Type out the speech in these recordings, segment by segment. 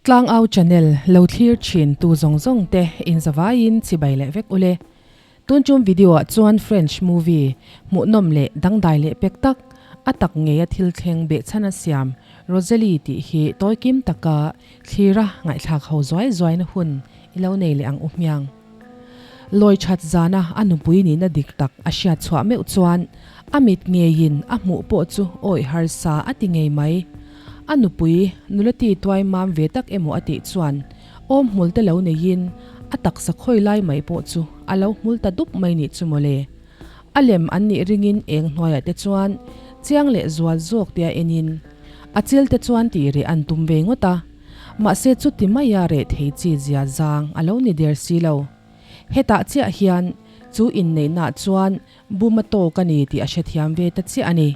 Tlangau channel lo thlir thin tu zawng zawng te in zavaiin chibai leh vek ule. Tun chum video ah chuan French movie hmuhnawm leh dangdai leh pek tak, a tak ngeia thil thleng behchhan a siam Rosalie tih hi tawikim taka thlira ngaihthlak ho zuai zuaina hun i lo nei leh ang u hmiang. Lawi that zana a nupui nihna dik tak a hriat chhuah meuh chuan a mit ngeiin a hmuh pawh chu awih harsa a ti ngei mai. A nupui nula ti tuai mam ve tak emaw a tih chuan awm hmul te lo neiin a taksa khawi lai mai pawh chu a lo hmul ta dup mai nih chu mawle. A lem an nih ringin eng hnuaiah te chuan chiang leh zual zawk tia enin a chil te chuan tih reh an tum ve ngawt a. Mahse chuti maia reh thei chi zia zang a lo ni der si lo. Hetah chiah hian chu inneihnaah chuan bum a tawk a ni tih a hrethiam ve ta chiah a ni.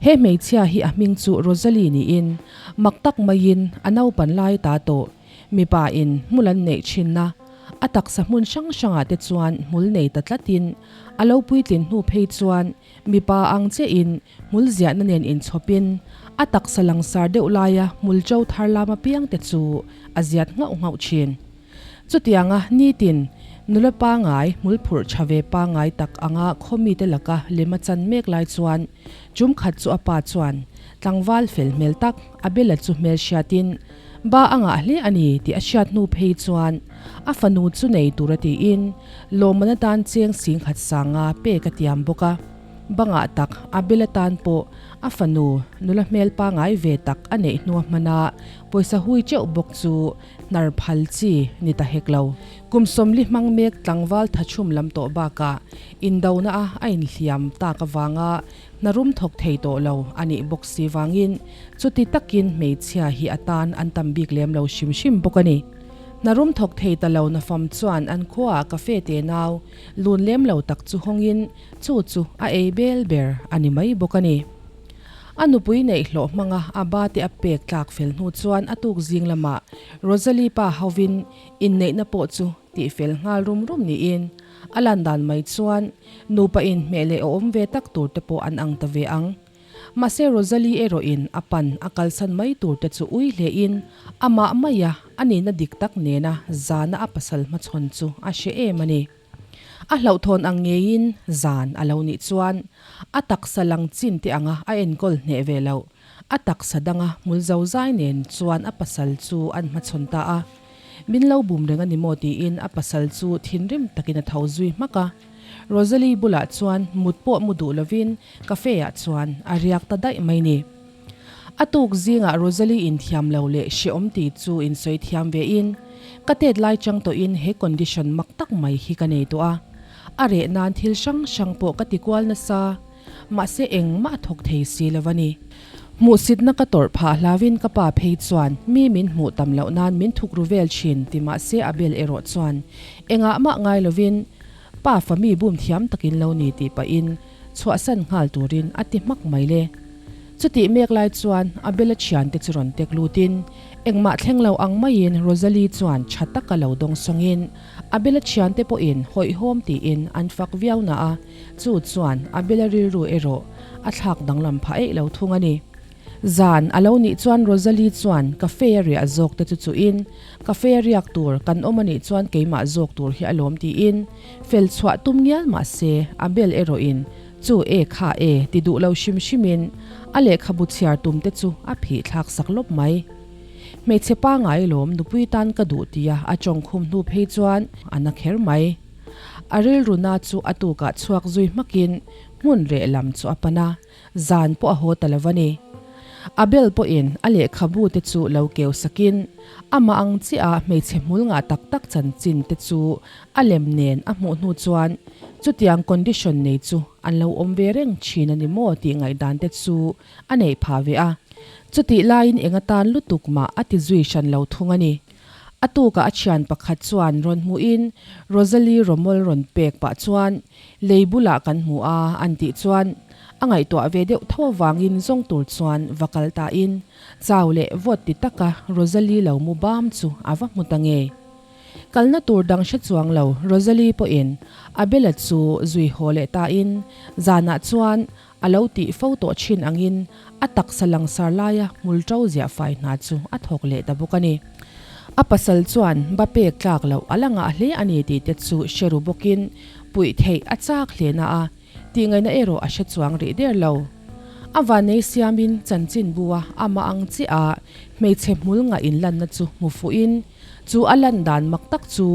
He hmeichhia hi a hming chu Rosalie niin mak tak maiin a naupan lai ta tawh mipa in hmul an neih thinna a taksa hmun hrang hrangah te chuan hmul nei ta tlatin a lo puitlin hnu phei chuan mipa ang chiahin hmul ziahna nen inchhawpin a taksa langsar deuh laia hmul cho thar lam apiang te chu a ziat nghauh nghauh thin. Chutianga nitin nula pangai hmul phurh tha ve pangai tak anga khawmite laka lem a chan mek lai chuan chum khat chu a pa chuan tlangval fel hmel tak a bela chu hmel hriatin ba a ngah hle a ni tih a hriat hnu phei chuan a fanu chu nei tur a tiin lawmman atan cheng singkhat sanga pek a tiam bawk a. Bangah tak a bel atan pawh a fanu nula hmel pangai ve tak a neih hnua hmana pawisa hui teuh bawk chu hnar phal chi ni ta hek lo. Kum sawmli hmang mek tlangval thachhum lam tawh bakah indona a a inhliam tak avanga hnarum thawk thei tawh lo a nih bawk si vangin chuti takin hmeichhia hi atan an tam bik lem lo hrim hrim bawk a ni. Hnarum thawk thei ta lo nafam chuan an khuaah cafe te nau lun lem lo tak chu hawngin Chu chu a ei bel ber a ni mai bawk a ni. A nupui neih hlawh hmanga a ba te a pek tlak fel hnu chuan a tuk zing lamah Rosalie pa hovin inneihna pawh chu tih fel nghal rum rum niin a lan dan mai chuan nupa inhmeh leh awm ve tak tur te pawh an ang ta ve ang. Mahse Rosalie erawhin a pan a kalsan mai tur te chu ui hlein amah maia a nihna dik tak nena zana a pasal hmachhawn chu a hre em a ni. A hlauhthawn ang ngeiin zan a lo nih chuan a taksa lang chin te anga a enkawl hneh ve loh. A taksa danga hmul zo zai nen chuan a pasal chu an hmachhawn ta a. Min lo bum reng a ni maw tiin a pasal chu thinrim takin a tho zui hmak a. Rosalie bulah chuan mut pawh mu duh lovin cafe ah chuan a riak ta daih mai ni. A tuk zingah Rosalie inthiam lo leh hrehawm ti chu insawi thiam ve in, ka tet lai chang tawhin he condition mak tak mai hi ka nei tawh a. A reh nan thil hrang hrang pawh ka ti kual nasa, mahse engmah a thawk thei si lo a ni. Hmuhsitna ka tawrh phah hlauin ka pa phei chuan mi min hmuh tam loh nan min thuk ru vel thin ti mahse Abel erawh chuan engah mah ngai lovin pa fa mi bum thiam takin lo ni tih pahin chhuahsan nghal turin a ti hmak mai le. Chutih mek lai chuan Abel-a thiante chu rawn tek lutin, engmah thleng lo ang maiin Rosalie chuan tha taka lo dawng sawngin Abel-a thiante pawhin hawihhawm tiin an fak viau na a, chu chuan Abel-a rilru erawh a thlak danglam phah eih lo thung a ni. Zan a lo nih chuan Rosalie chuan cafe a riah zawk te chu chuhin, Cafe a riak tur kan awm a nih chuan keimah zawk tur hi a lawm tiin fel chhuah tum ngial mah se Abel erawhin Chu e kha e ti duh lo hrim hrimin a lehkhabu chhiar tum te chu a phih thlak sak lawp mai. Hmeichhe pangai lawm nupui tan ka duh tia a tawngkhum hnu phei chuan a na kher mai. A rilru na chu a tukah chhuak zui hmakin hmun reh lam chu a pan a, zan pawh a haw ta lo a ni. Abel pawhin a lehkhabu te chu lo keu sakin amah ang chiah a hmeichhe hmul ngah tak tak chanchin te chu A lem nen a hmuh hnu chuan chutiang condition nei chu an lo awm ve reng thin a ni maw tih ngaihdan te chu a neih phah ve a. Chutih laiin eng atan lutuk mah a ti zui hran lo thung a ni. A tukah a thian pakhat chuan rawn hmuhin Rosalie Romol rawn pek pah chuan lei bulah kan hmu a an tih chuan a ngaihtuah ve deuh tho avangin zawng tur chuan va kal tain chau leh vawt ti taka Rosalie lo mu bam chu a va hmu ta ngei. Kalna tur dang hre chuang lo Rosalie pawhin Abel-a chu zui haw leh tain zanah chuan A lo tih fo tawh thin angin a taksa langsar laia hmul ṭo ziah fai hna chu a thawk leh ta bawk a ni. A pasal chuan ba pek tlak loh a la ngah hle a ni tih te chu hre ru bawkin puih theih a chak hle na a, Tihngaihna erawh a hre chuang rih der lo. A vannei siamin chanchinbu-a amah ang chiah a hmeichhe hmul ngah inlanna chu hmu fuhin, chu a lan dan mak tak chu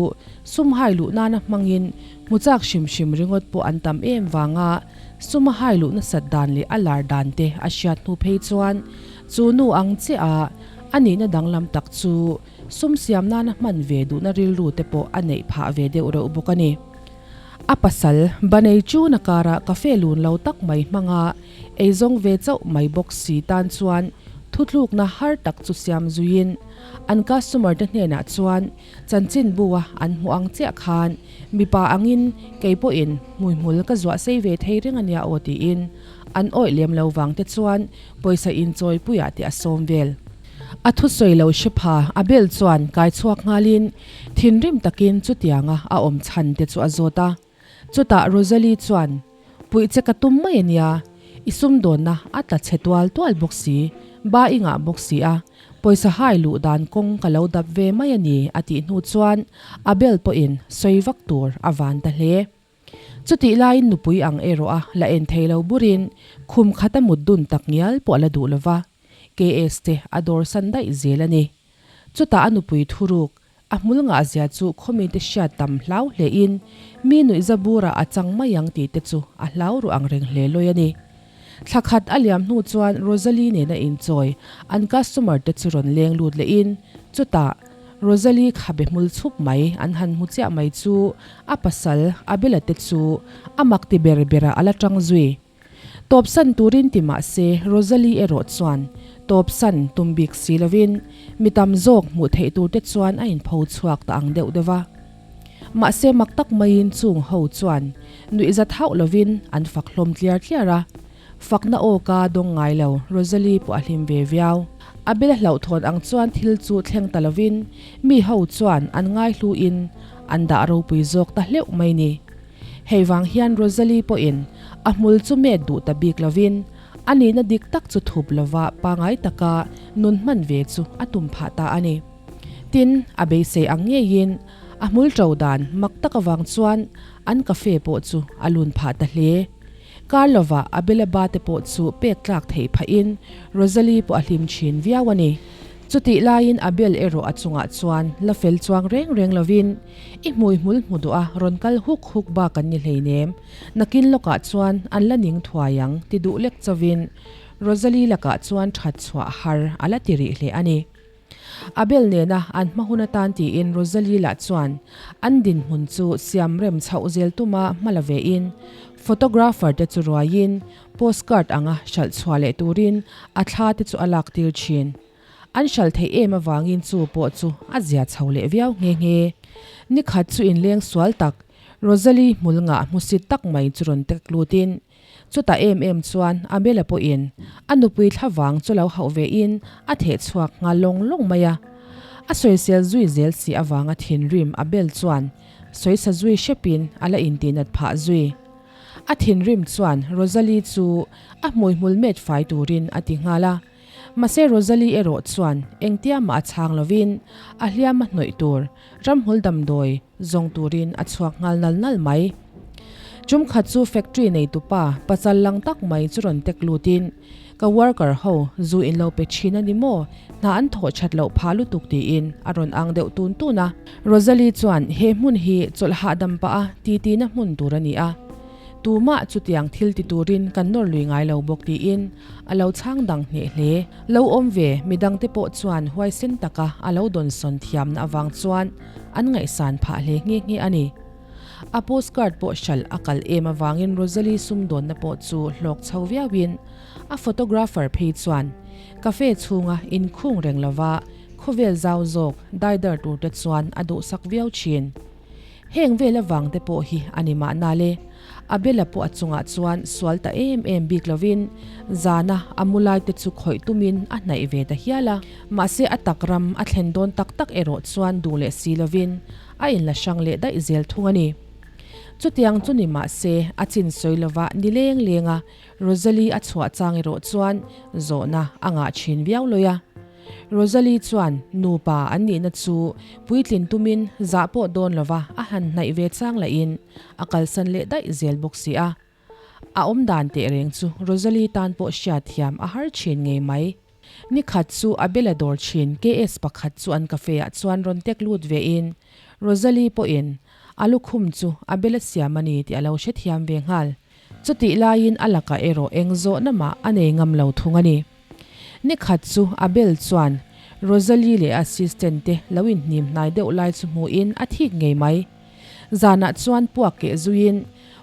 sum hai luh nana hmangin hmu chak hrim hrim ringawt pawh an tam em vanga sum a hai luh nasat dan leh a lar dan te a hriat hnu phei chuan chu nu ang chiah a a nihna danglam tak chu sum siam nana hman ve duhna rilru te pawh a neih phah ve deuh reuh bawk a ni. A pasal, Banei Chuna karah cafe lun lo tak mai hmanga eizawng ve chauh mai bawk si tan chuan thutlukna har tak chu siam zuiin an customer te hnenah chuan chanchinbu-a an hmuh ang chiah khan mipa angin kei pawhin hmuihmul ka zuah sei ve thei reng a nia aw tiin an awih lem lo vang te chuan pawisa inchawipuiah te a sawm vel. A thusawi lo hre pha a bel chuan kai chhuak nghalin Thinrim takin chutianga a awm chhan te chu a zawt a. Chutah Rosalie chuan, Puih che ka tum mai a nia, i sumdawnna a tla chhe tual tual bawk si, ba i ngah bawk si a, pawisa hai luh dan kawng ka lo dap ve mai a ni a tih hnu chuan Abel pawhin sawi vak tur a van ta hle. Chutih laiin nupui ang erawh a la en thei lo burin khum khat a mut dun tak ngial pawh a la duh lova, KS te a dawr san daih zel a ni. Chutah a nupui thuruk, a hmul ngah zia chu khawmite hriat tam hlau hlein mi nuihza burah a chang mai ang tih te chu a hlau ruh ang reng hle lawi a ni. Thla khat a liam hnu chuan Rosalie nena inchawi an customer te chu rawn leng lut lehin chutah Rosalie khabe hmul chhup mai an han hmu chiah mai chu a pasal Abel-a te chu a mak ti ber berah a la tang zui. Tawpsan turin ti mah se Rosalie erawh chuan tawpsan tum bik si lovin mi tam zawk hmuh theih tur te chuan a inpho chhuak ta ang deuh deuh a. Mahse mak tak maiin chung ho chuan nuihzat hauh lovin an fak hlawm tliar tliar a. Fakna aw ka dawng ngai lo, Rosalie pawh a hlim ve viau. A bela hlauhthawn ang chuan thil chu thleng ta lovin mi ho chuan an ngaihluin an dah ropui zawk ta hleuh mai ni. Hei vang hian Rosalie pawhin a hmul chu met duh ta bik lovin a nihna dik tak chu thup lova pangai taka nun hman ve chu a tum phah ta a ni. Tin, a beisei ang ngeiin a hmul ṭo dan mak tak avang chuan an cafe pawh chu a lun phah ta hle. Kar lova a bela ba te pawh chu pek tlak theih phahin Rosalie pawh a hlim thin viau a ni. Chutih laiin Abel erawh a chungah chuan la fel chuang reng reng lovin I hmui hmul hmu duh a rawn kal huk huk bak an ni hleinem. Nakin lawkah chuan an la ning thuai ang ti duh lek chauhin Rosalie lakah chuan that chhuah har a la ti rih hle a ni. Abel nena an hma hun atan tiin Rosalie lah chuan an dinhmun chu siam rem chhoh zel tuma hma la vein photographer te chu ruaiin postcard anga hralh chhuah leh turin a thla te chu a lak tir thin. An hralh theih em avangin chu pawh chu a zia chho leh viau nghe nghe. Ni khat chu inleng sual tak, Rosalie hmul ngah hmusit tak mai chu rawn tek lutin, chutah em em chuan Abel-a pawhin a nupui thlavang chu lo hauh vein a theh chhuak nghal lawng lawng mai a. A sawisel zui zel si avanga thinrim Abel chuan sawisa zui hrepin a la intihnat phah zui. A thinrim chuan Rosalie chu a hmuihmul met fai turin a ti nghal a. Mahse Rosalie erawh chuan engtia mah a chhang lovin a hliam a hnawih tur ramhmul damdawi zawng turin a chhuak nghal nal nal mai. Tum khat chu factory neitupa pachal lang tak mai chu rawn tek lutin ka worker ho zu in lo pe thin a ni maw, hna an thawh that loh phah lutuk tiin a rawn ang deuh tun tun a. Rosalie chuan he hmun hi chawlh hahdam pah a titina hmun tur a ni a. Tumah chutiang thil ti turin kan nawr lui ngai lo bawk tiin a lo chhang dang hneh hle. Lo awm ve midangte pawh chuan huaisen taka a lo dawnsawn thiamna avang chuan an ngaihsan phah hle nghe nghe a ni. A postcard pawh hralh a kal em avangin Rosalie sumdawnna pawh chu hlawk chho viauin a photographer phei chuan cafe chhunga inkhung reng lova khawvel zau zawk daidar turte chuan a duhsak viau thin. Heng vel avang te pawh hi a ni mahna le. Abel-a pawh a chungah chuan sual ta em em bik lovin zana a mu lai te chu khawih tumin a hnaih ve ta hial a. Mahse a tak ram a thlen dawn tak tak erawh chuan duh leh si lovin a inla hrang leh daih zel thung a ni. Chutiang chu ni mah se, a chin sawi lova ni leng lenga Rosalie a chhuah chang erawh chuan zawhna a ngah thin viau lawi a. Rosalie chuan nupa an nihna chu puitlin tumin zah pawh dawn lova a han hnaih ve chang lahin a kalsan leh daih zel bawk si a. A awmdan teh reng chu Rosalie tan pawh hriatthiam a har thin ngei mai. Ni khat chu a bela dawr thin KS pakhat chu an cafe ah chuan rawn tek lut ve in Rosalie pawhin a lukhum chu a bela siam a ni tih a lo hrethiam ve nghal. Chutih laiin a lakah erawh eng zawhna mah a nei ngam lo thung a ni. Ni khat chu a bel chuan Rosalie leh a assistant te lo inhnim hnai deuh lai chu hmuhin a thik ngei mai. Zanah chuan puak keh zuiin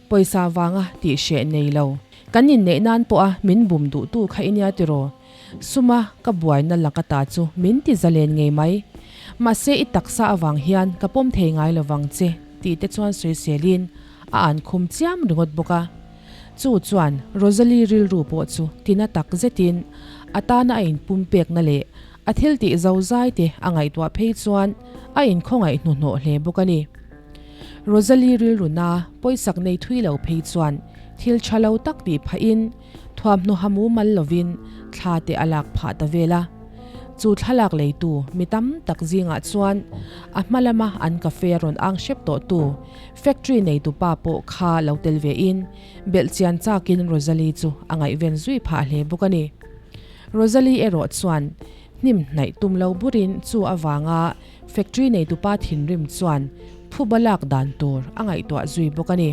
pawisa vanga tih hreh nei lo. Kan inneih nan pawha min bum duhtu kha i nia tiraw? Suma ka buaina laka ta chu min ti zalen ngei mai. Mahse i taksa avang hian ka pawm thei ngai lovang che tih te chuan sawiselin a an khum chiam ringawt bawk a. Chu chuan Rosalie rilru pawh chu tina tak zetin a tana a inpumpekna leh A thil tih zo zai te a ngaihtuah phei chuan a inkhawngaih hnuhnawh hle bawk a ni. Rosalie rilru na pawisak nei thui lo phei chuan thil tha lo tak tih phahin thuamhnaw ha mumal lovin thla te a lak phah ta vel a. Chu thlalak leitu mi tam tak zingah chuan a hma lama an cafe a rawn ang hrep tawh tu factory neitupa pawh kha lo tel vein belhchian chakin Rosalie chu a ngaihven zui phah hle bawk a ni. Rosalie erawh chuan hnim hnaih tum lo burin chu avanga factory neitupa thinrim chuan phuba lak dan tur a ngaihtuah zui bawk a ni.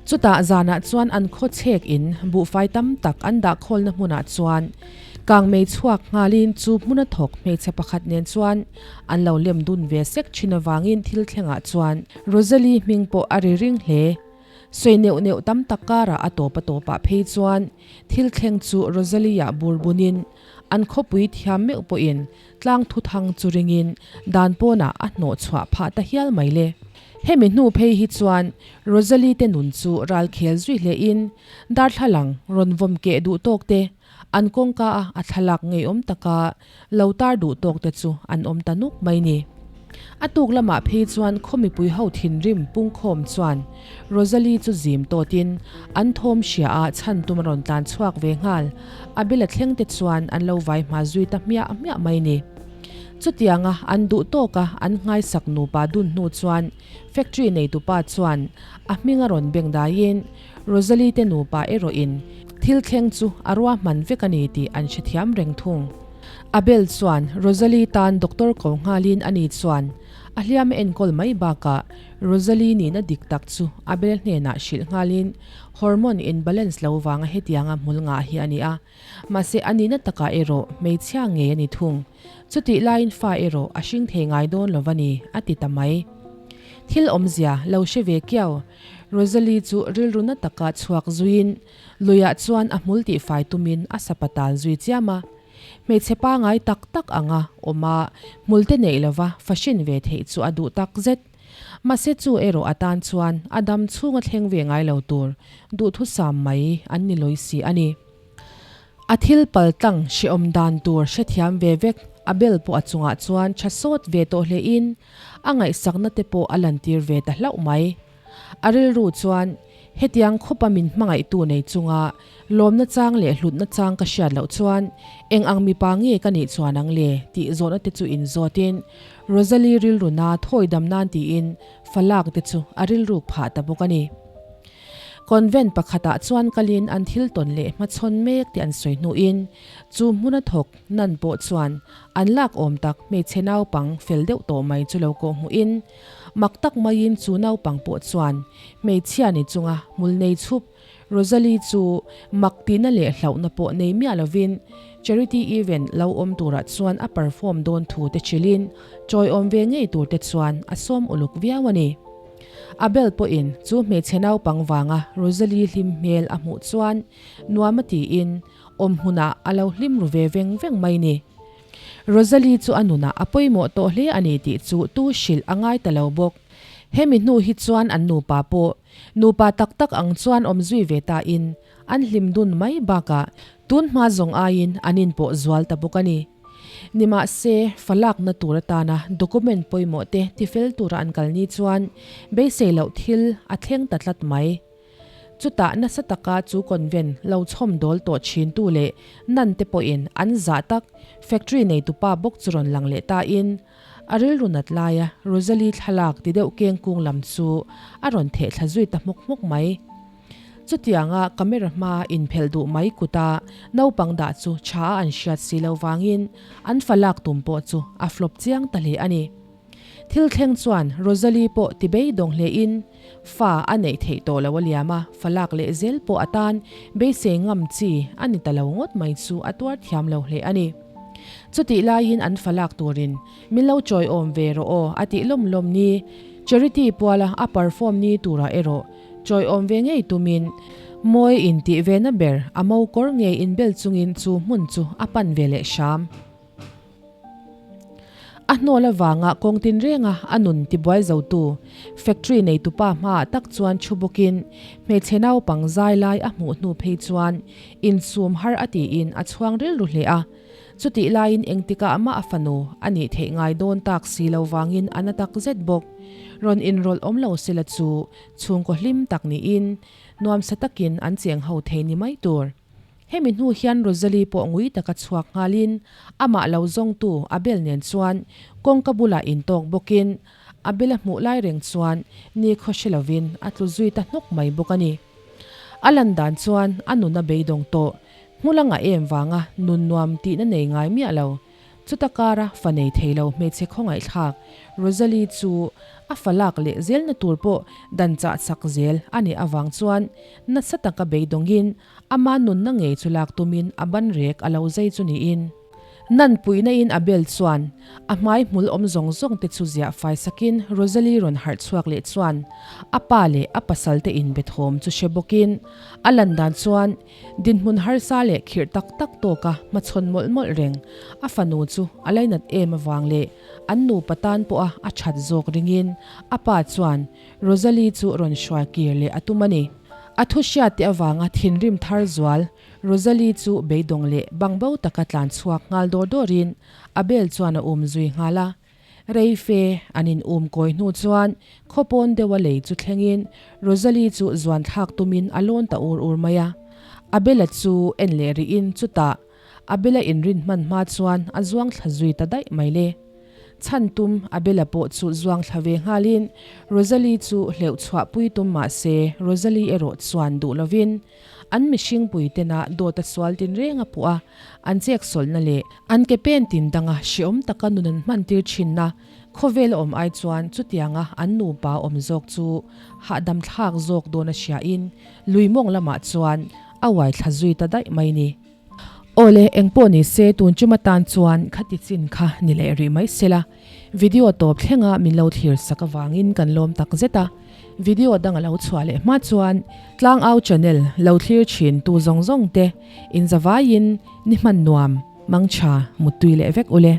Chutah zanah chuan an khaw chhek in buhfai tam tak an dah khawlna hmunah chuan kangmei chhuak nghalin chu hmuna thawk hmeichhe pakhat nen chuan an lo lem dun ve sek thin avangin thil thlengah chuan Rosalie hming pawh a ri ring hle. Sawi neuh neuh tam tak karah a tawp a tawpah phei chuan thil thleng chu Rosalie-ah bur bunin an khawpui thiam meuh pawhin tlang thuthang chu ringin dan pawnah a hnawh chhuah phah ta hial mai le. Hemi hnu phei hi chuan Rosalie te nun chu ral khel zui hlein darthlalang rawn vawm keh duh tawk te, an kawngka a a thlalak ngeiawm taka lo tar duh tawk te chu an awm ta nuk mai ni. A tuk lamah phei chuan khaw mipui ho thinrim pungkhawm chuan Rosalie chu zim tawtin an thawm hria a chhan tum a rawn tlan chhuak ve nghal. A bela thleng te chuan an lo vai hma zui ta hmiah hmiah mai ni. Chutianga an duh tawka an nghaisak nupa dun hnu chuan factory neitupa chuan a hming a rawn beng daiin Rosalie te nupa erawhin thil thleng chu a ruahman vek a ni tih an hrethiam reng thung. Abel chuan Rosalie tan doctor ko nghalin ani chuan a hliam a enkawl mai bakah Rosalie nihna dik tak chu Abel hnenah hrilh nghalin hormone in balance lo vanga hetianga hmul ngah hi a ni a, mahse a nihna takah erawh hmeichhia ngei a ni thung. Chutih laiin fa erawh a hring thei ngai dawn lo va ni, a ti ta mai. Thil awmzia lo hre ve kiau. Rosalie chu rilru na taka chhuak zuiin luiah chuan a hmul tihfai tumin a sapatal zui chiam a. Hmeichhe pangai tak tak anga awm a, hmulte neih lova fahrin ve theih chu a duh tak zet. Mahse chu erawh a tan chuan a dam chhunga thleng ve ngai lo tur duhthusam mai an ni lawi si a ni. A thil pal tlang hrehawm dan tur hrethiam ve vek a bel pawh a chungah chuan tha sawt ve tawh hlein a ngaihsakna te pawh a lantir ve ta hlauh mai. A rilru chuan hetiang khawpa min hmangaihtu nei chunga lawmna chang leh hlutna chang ka hriat loh chuan eng ang mipa nge ka nih chuan ang le tih zawhna te chu inzawtin Rosalie rilru na thawi dam nan tiin falak te chu a rilruk phah ta bawk a ni. Convent pakhatah chuan kalin an thil tawn leh hmachhawn mek tih an sawi hnuin chu hmuna thawk nan pawh chuan an lak awm tak hmeichhe naupang fel deuh tawh mai chu lo kawh hmuhin mak tak maiin chu naupang pawh chuan hmeichhia ni chunga hmul nei chhup Rosalie chu mak tihna leh hlauhna pawh nei miah lovin charity event lo awm turah chuan a perform dawn thu te hrilhin chawiawm ve ngei tur te chuan a sawm uluk viau a ni. Abel pawhin chu hmeichhe naupang vanga Rosalie hlim hmel a hmuh chuan nuam a tiin awm hmunah a lo hlim ru ve veng veng mai ni. Rosalie chu a nunah a pawimawh tawh hle a ni tih chu tu hrilh a ngai ta lo bawk. Hemi hnu hi chuan an nupa pawh nupa tak tak ang chuan awm zui ve tain an hlim dun mai bakah tun hma zawng aiin an inpawh zual ta bawk a ni. Nimahse, fa lakna tur atana document pawimawh te tifel tura an kal ni chuan beisei loh thil a thleng ta tlat mai. Chutah nasa taka chu convent lo chhawm dawl tawh thintu leh nan te pawhin an zah tak factory neitupa bawk chu rawn lang leh tain a rilru nat laia Rosalie thlalak ti deuh keng kung lam chu a rawn theh thla zui ta hmawk hmawk mai. Chutianga camera hma inphelh duh mai kuta naupang dah chu tha a an hriat si lo vangin an fa lak tum pawh chu a flop chiang ta hle a ni. Thil thleng chuan Rosalie pawh ti beidawng hlein fa a neih theih tawh lo a liam a, fa lak leh zel pawh a tan beisei ngam chi a ni ta lo ngawt mai chu a tuar thiam lo hle a ni. Chutih laiin an fa lak turin min lo chawiawm ve rawh aw a tih lawm lawm ni. Charity puala a perform ni turah erawh Chawiawm ve ngei tumin mawi intih ve na ber a mo kawr ngei inbel chungin chu hmun chu a pan ve leh hram. A hnawl avanga kawng tinrenga a nun tibuai zotu factory neitupa hmaah tak chuan thu bawkin hmeichhe naupang zai lai a hmuh hnu phei chuan insum har a tiin a chhuang rilru hle a. Chutih laiin engtikah mah a fanu a nih theih ngai dawn tak si lo vangin a na tak zet bawk. Rawn inrawlh awm lo sela chu Chhungkaw hlim tak niin nuamsa takin an cheng ho thei ni mai tur. Hemi hnu hian Rosalie pawh ngui taka chhuak nghalin amah lo zawngtu Abel nen chuan kawngka bulah intawk bawkin Abel a hmuh lai reng chuan nikhaw hre lovin a tlu zui ta hnawk mai bawk a ni. A lan dan chuan a nun a beidawng tawh. Hmulanga em vanga nun nuam tihna nei ngai miah lo. Chuta kara fa nei thei lo hmeichhe khawngaihthlak Rosalie chu a fa lak leh zelna tur pawh dan chah chak zel a nih avang chuan nasa taka beidawngin ama nunna ngei chu lak tumin a ban rek a lo zai chu niin. Nanpuina in Abel chuan a hmai hmul awm zawng zawng te chu ziah fai sakin Rosalie rawn harh chhuak leh chuan a pa leh a pasal te inbe thawm chu hre bawkin a lan dan chuan Dinhmun harsa leh khirh tak tak tawka hmachhawn mawlh mawlh reng a fanu chu a lainat em avang leh an nupa tan pawha a that zawk ringin a pa chuan Rosalie chu rawn hruai kir leh a tum a ni. A thu hriat te avanga thinrim thar zual Rosalie chu beidawng leh bangbo taka tlan chhuak nghal dawr dawrin Abel chuan a um zui nghal a. Rei fe an in um kawi hnu chuan khawpawn deuha lei chu thlengin Rosalie chu zuan thlak tumin a lawn ta ur ur mai a. Abel-a chu en leh rihin chutah Abel-a inrin hman hma chuan a zuang thla zui ta daih mai le. Chhan tum Abel-a pawh chu zuang thla ve nghalin Rosalie chu hleuh chhuah pui tum mah se Rosalie erawh chuan duh lovin An mihring puitena dawt a sual tinreng a puh a, an cheksawlhna leh an ke pen tin danga hreawm taka nun an hmantir thinna khawvel a awm ai chuan chutianga an nupa awm zawk chu hahdam thlak zawk dawn a hriain lui mawng lamah chuan a uai thla zui ta daih mai ni. Awle, engpawh ni se tun chuma tan chuan khati chin kha ni leh rih mai sela. Video tawp thlenga min lo thlir sak avangin kan lawm tak zet a. Video dang a lo chhuah leh hma chuan Tlangau channel lo thlir thin tu zawng zawng te in zavaiin ni hman nuam, mangtha, muttui leh vek ule.